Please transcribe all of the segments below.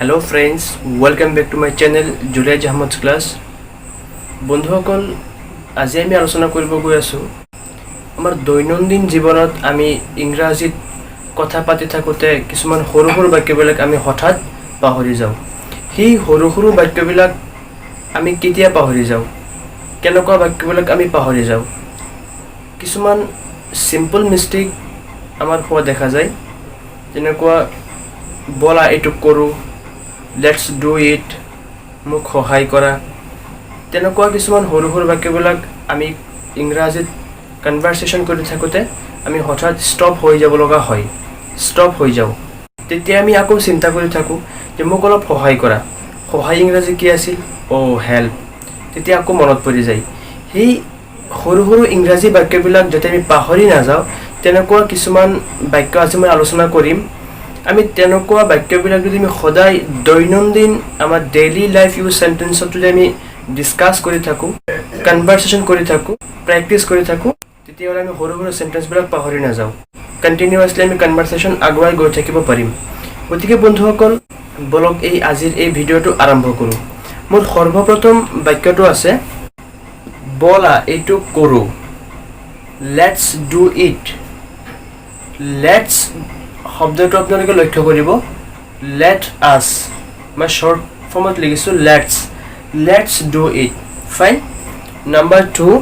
Hello friends, welcome back to my channel, Julius Ahmed class. বন্ধুসকল, আজি আমি আলোচনা কৰিব গৈ আছোঁ, আমাৰ দৈনন্দিন জীৱনত আমি ইংৰাজীত কথা পাতি থাকোঁতে কিছুমান সৰু সৰু বাক্যবিলাক আমি হঠাৎ পাহৰি যাওঁ। সেই সৰু সৰু বাক্যবিলাক আমি কেতিয়া পাহৰি যাওঁ, কেনেকুৱা বাক্যবিলাক আমি পাহৰি যাওঁ, কিছুমান চিম্পল মিষ্টেক আমাৰ হোৱা দেখা যায়। যেনেকুৱা "ব'লা এইটো কৰোঁ", "Let's do it", "মোক সহায় কৰা", তেনেকুৱা কিছুমান সৰু সৰু বাক্যবিলাক আমি ইংৰাজীত কনভাৰ্চেশ্যন কৰি থাকোঁতে আমি হঠাৎ ষ্টপ হৈ যাব লগা হয়, ষ্টপ হৈ যাওঁ। তেতিয়া আমি আকৌ চিন্তা কৰি থাকোঁ যে মোক অলপ সহায় কৰা, সহায় ইংৰাজী কি আছিল? অ' হেল্প। তেতিয়া আকৌ মনত পৰি যায়। সেই সৰু সৰু ইংৰাজী বাক্যবিলাক যাতে আমি পাহৰি নাযাওঁ, তেনেকুৱা কিছুমান বাক্য আজি মই আলোচনা কৰিম। আমি তেনেকুৱা বাক্যবিলাক যদি আমি সদায় দৈনন্দিন আমাৰ ডেইলি লাইফ ইউজ চেণ্টেন্সত যদি আমি ডিছকাছ কৰি থাকোঁ, কনভাৰ্চেশ্যন কৰি থাকোঁ, প্ৰেক্টিছ কৰি থাকোঁ, তেতিয়াহ'লে আমি সৰু সৰু চেণ্টেন্সবিলাক পাহৰি নাযাওঁ। কণ্টিনিউৱাছলি আমি কনভাৰ্চেশ্যন আগুৱাই গৈ থাকিব পাৰিম। গতিকে বন্ধুসকল, বলক এই আজিৰ এই ভিডিঅ'টো আৰম্ভ কৰোঁ। মোৰ সৰ্বপ্ৰথম বাক্যটো আছে, "ব'লা এইটো কৰোঁ", "Let's do it"। Let's শব্দটো আপোনালোকে লক্ষ্য কৰিব, লেট আছ, মই শ্বৰ্ট ফৰ্মত লিখিছোঁ let's. Let's do it. Fine. Number two,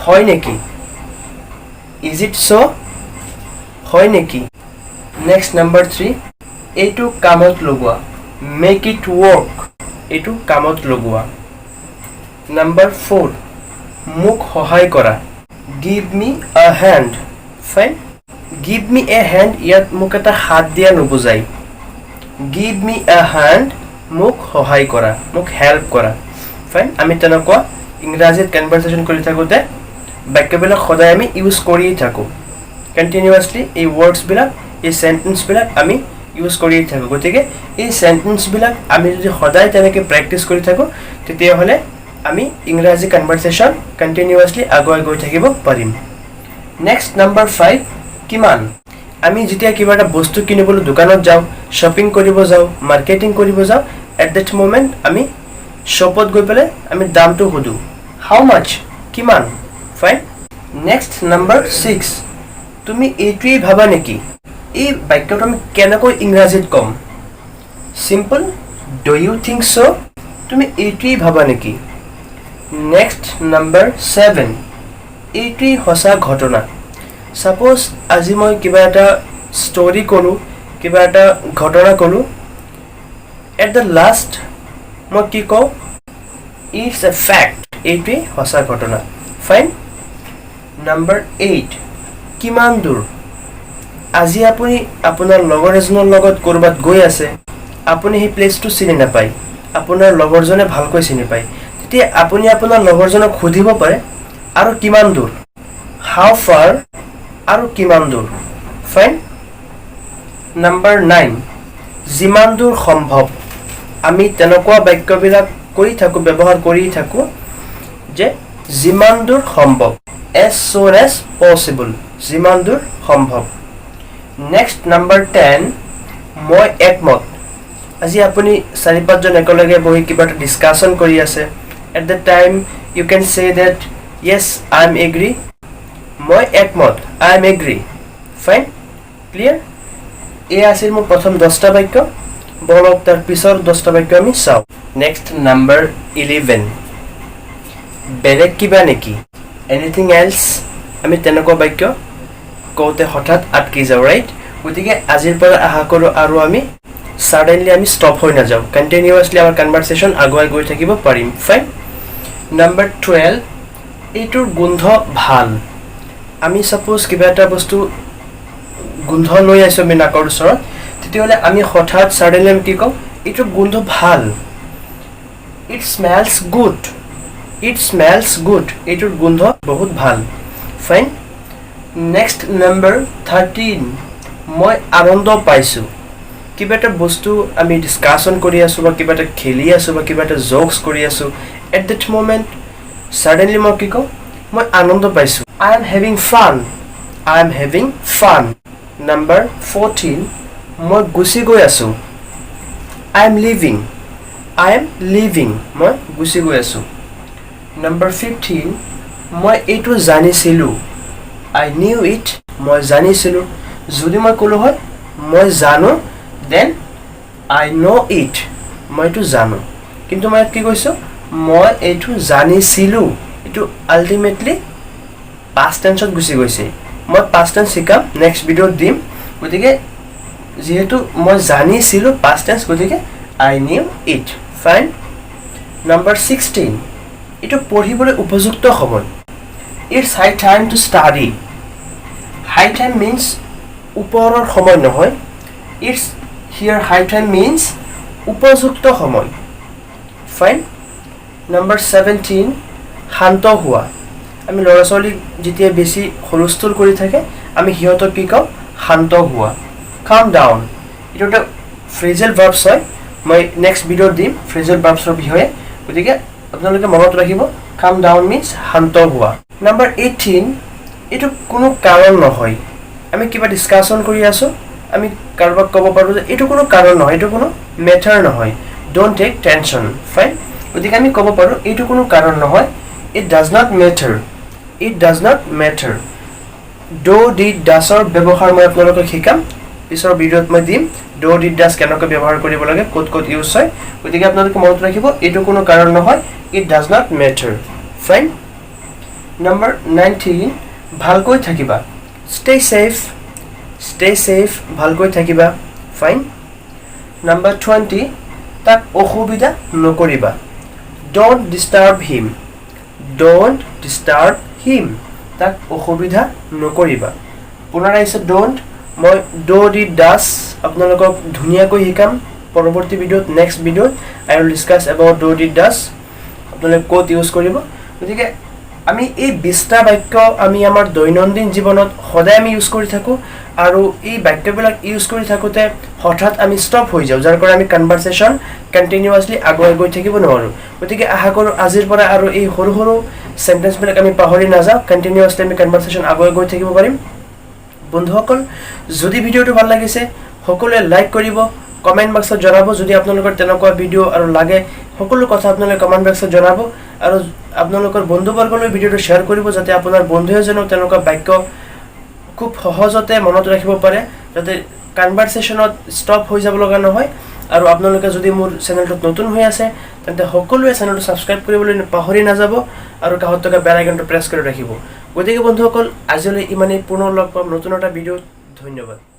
হয় নেকি? Is it so? হয় নেকি? নেক্সট নাম্বাৰ থ্ৰী, এইটো কামত লগোৱা। Make it work. এইটো কামত লগোৱা। নাম্বাৰ ফ'ৰ, মোক সহায় কৰা। Give me a hand. Fine. "Give me a hand", ইয়াত মোক এটা হাত দিয়া নুবুজায়। "Give me a hand", মোক সহায় কৰা, মোক হেল্প কৰা। ফাইন। আমি তেনেকুৱা ইংৰাজীত কনভাৰ্চেশ্যন কৰি থাকোঁতে বাক্যবিলাক সদায় আমি ইউজ কৰিয়ে থাকোঁ। কণ্টিনিউৱাছলি এই ৱৰ্ডছবিলাক, এই চেণ্টেন্সবিলাক আমি ইউজ কৰিয়ে থাকোঁ। গতিকে এই চেণ্টেন্সবিলাক আমি যদি সদায় তেনেকৈ প্ৰেক্টিছ কৰি থাকোঁ, তেতিয়াহ'লে আমি ইংৰাজী কনভাৰ্চেশ্যন কণ্টিনিউৱাছলি আগুৱাই গৈ থাকিব পাৰিম। নেক্সট নাম্বাৰ ফাইভ, কিমান? আমি যেতিয়া কিবা এটা বস্তু কিনিবলৈ দোকানত যাওঁ, শ্বপিং কৰিব যাওঁ, মাৰ্কেটিং কৰিব যাওঁ, এট that moment আমি শ্বপত গৈ পেলাই আমি দামটো সোধোঁ, "How much?" কিমান? ফাইন। নেক্সট নাম্বাৰ ছিক্স, তুমি এইটোৱেই ভাবা নেকি? এই বাক্যটো আমি কেনেকৈ ইংৰাজীত ক'ম? Simple. Do you think so? তুমি এইটোৱেই ভাবা নেকি? নেক্সট নাম্বাৰ ছেভেন, এইটোৱেই সঁচা ঘটনা। ছাপ'জ আজি মই কিবা এটা ষ্টৰি ক'লোঁ, কিবা এটা ঘটনা ক'লোঁ, এট the last মই কি কওঁ? It's a fact. এইটোৱেই সঁচা ঘটনা। ফাইন। নাম্বাৰ এইট, কিমান দূৰ? আজি আপুনি আপোনাৰ লগৰ এজনৰ লগত ক'ৰবাত গৈ আছে, আপুনি সেই প্লেচটো চিনি নাপায়, আপোনাৰ লগৰজনে ভালকৈ চিনি পায়। তেতিয়া আপুনি আপোনাৰ লগৰজনক সুধিব পাৰে, আৰু কিমান দূৰ? How far? আৰু কিমান দূৰ? ফাইন। নাম্বাৰ নাইন, যিমান দূৰ সম্ভৱ। আমি তেনেকুৱা বাক্যবিলাক কৰি থাকোঁ, ব্যৱহাৰ কৰি থাকোঁ যে যিমান দূৰ সম্ভৱ, এজ চুন এজ পচিবল, যিমান দূৰ সম্ভৱ। নেক্সট নাম্বাৰ 10, মই একমত। আজি আপুনি চাৰি পাঁচজন একেলগে বহি কিবা এটা ডিছকাশ্যন কৰি আছে, at the time you can say that, "Yes, I am agree." মই একমত, I am agree. Fine, clear. এয়া আছিল মোৰ প্ৰথম 10টা বাক্য। বলক তাৰ পিছৰ 10টা বাক্য আমি চাওঁ। নেক্সট নাম্বাৰ 11, বেলেগ কিবা নেকি? Anything else? আমি তেনেকুৱা বাক্য কওঁতে হঠাৎ আটকি যাওঁ, ৰাইট? গতিকে আজিৰ পৰা আশা কৰোঁ আৰু আমি ছাডেনলি আমি ষ্টপ হৈ নাযাওঁ, কণ্টিনিউৱাছলি আমাৰ কনভাৰ্চেশ্যন আগুৱাই গৈ থাকিব পাৰিম। ফাইন। নাম্বাৰ 12, এইটোৰ গোন্ধ ভাল। আমি ছাপ'জ কিবা এটা বস্তু গোন্ধ লৈ আছোঁ আমি নাকৰ ওচৰত, তেতিয়াহ'লে আমি হঠাৎ ছাডেনলি আমি কি কওঁ? এইটোৰ গোন্ধ ভাল। It smells good. It smells good. এইটোৰ গোন্ধ বহুত ভাল। ফাইন। নেক্সট নাম্বাৰ 13, মই আনন্দ পাইছোঁ। কিবা এটা বস্তু আমি ডিছকাশ্যন কৰি আছোঁ বা কিবা এটা খেলি আছোঁ বা কিবা এটা জ'কছ কৰি আছোঁ, এট that moment suddenly মই কি কওঁ? মই আনন্দ পাইছোঁ। I am having fun. I am having fun. Number 14, মই গুচি গৈ আছোঁ। I am leaving. I am leaving, মই গুচি গৈ আছোঁ। নম্বৰ 15, মই এইটো জানিছিলোঁ। I knew it, মই জানিছিলোঁ। যদি মই ক'লোঁ হয় মই জানো, then I know it, মই এইটো জানো। কিন্তু মই ইয়াত কি কৈছোঁ? মই এইটো জানিছিলোঁ। এইটো আল্টিমেটলি পাষ্ট টেন্সত গুচি গৈছে। মই পাষ্ট টেন্স শিকাম, নেক্সট ভিডিঅ'ত দিম। গতিকে যিহেতু মই জানিছিলোঁ, পাষ্ট টেন্স, গতিকে I knew it. Fine. Number 16, এইটো পঢ়িবলৈ উপযুক্ত সময়। It's high time to study. High time means ওপৰৰ সময় নহয়। It's here, high time means উপযুক্ত সময়। ফাইন। নম্বৰ 17, শান্ত হোৱা। আমি ল'ৰা ছোৱালীক যেতিয়া বেছি হুলস্থুল কৰি থাকে, আমি সিহঁতক কি কওঁ? শান্ত হোৱা, calm down. এইটো এটা ফ্ৰেজেল ভাৰ্বছ হয়। মই নেক্সট ভিডিঅ'ত দিম ফ্ৰেজেল ভাৰ্বছৰ বিষয়ে। গতিকে আপোনালোকে মনত ৰাখিব, calm down means শান্ত হোৱা। নম্বৰ 18, এইটো কোনো কাৰণ নহয়। আমি কিবা ডিছকাশ্যন কৰি আছোঁ, আমি কাৰোবাক ক'ব পাৰোঁ যে এইটো কোনো কাৰণ নহয়, এইটো কোনো মেটাৰ নহয়। Don't take tension. Fine. গতিকে আমি ক'ব পাৰোঁ এইটো কোনো কাৰণ নহয়। It does not matter. It does not matter. Do, did, ডাছৰ ব্যৱহাৰ মই আপোনালোকক শিকাম। পিছৰ ভিডিঅ'ত মই দিম do, did, ডাছ কেনেকৈ ব্যৱহাৰ কৰিব লাগে, ক'ত ক'ত ইউজ হয়। গতিকে আপোনালোকে মনত ৰাখিব, এইটো কোনো কাৰণ নহয়। It does not matter. Fine. Number 19, ভালকৈ থাকিবা। Stay safe. Stay safe, ভালকৈ থাকিবা। ফাইন। নাম্বাৰ 20, তাক অসুবিধা নকৰিবা। Don't disturb him. Don't disturb him, তাক অসুবিধা নকৰিবা। পুনৰ আহিছে don't. মই do, did, ডাছ আপোনালোকক ধুনীয়াকৈ শিকাম পৰৱৰ্তী ভিডিঅ'ত। নেক্সট ভিডিঅ'ত I will discuss about do, did, does, আপোনালোকে ক'ত ইউজ কৰিব। গতিকে আমি এই 20টা বাক্য আমি আমাৰ দৈনন্দিন জীৱনত সদায় আমি ইউজ কৰি থাকোঁ আৰু এই বাক্যবিলাক ইউজ কৰি থাকোঁতে হঠাৎ আমি ষ্টপ হৈ যাওঁ, যাৰ কাৰণে আমি কনভাৰ্চেশ্যন কণ্টিনিউৱাছলি আগুৱাই গৈ থাকিব নোৱাৰোঁ। গতিকে আশা কৰোঁ আজিৰ পৰা আৰু এই সৰু সৰু চেণ্টেঞ্চবিলাক আমি পাহৰি নাযাওঁ, কণ্টিনিউৱাছলি আমি কনভাৰ্চেশ্যন আগুৱাই গৈ থাকিব পাৰিম। বন্ধুসকল, যদি ভিডিঅ'টো ভাল লাগিছে, সকলোৱে লাইক কৰিব, কমেণ্ট বক্সত জনাব। যদি আপোনালোকৰ তেনেকুৱা ভিডিঅ' আৰু লাগে, সকলো কথা আপোনালোকে কমেণ্ট বক্সত জনাব আৰু আপোনালোকৰ বন্ধুবৰ্গলৈ ভিডিঅ'টো শ্বেয়াৰ কৰিব, যাতে আপোনাৰ বন্ধু এজনেও তেনেকুৱা বাক্য খুব সহজতে মনত ৰাখিব পাৰে, যাতে কনভাৰ্চেশ্যনত ষ্টপ হৈ যাব লগা নহয়। আৰু আপোনালোকে যদি মোৰ চেনেলটোত নতুন হৈ আছে, তেন্তে সকলোৱে চেনেলটো ছাবস্ক্ৰাইব কৰিবলৈ পাহৰি নাযাব আৰু কাষত থকা বেল আইকনটো প্ৰেছ কৰি ৰাখিব। গতিকে বন্ধুসকল, আজিলৈ ইমানেই। পুনৰ লগ পাম নতুন এটা ভিডিঅ'ত। ধন্যবাদ।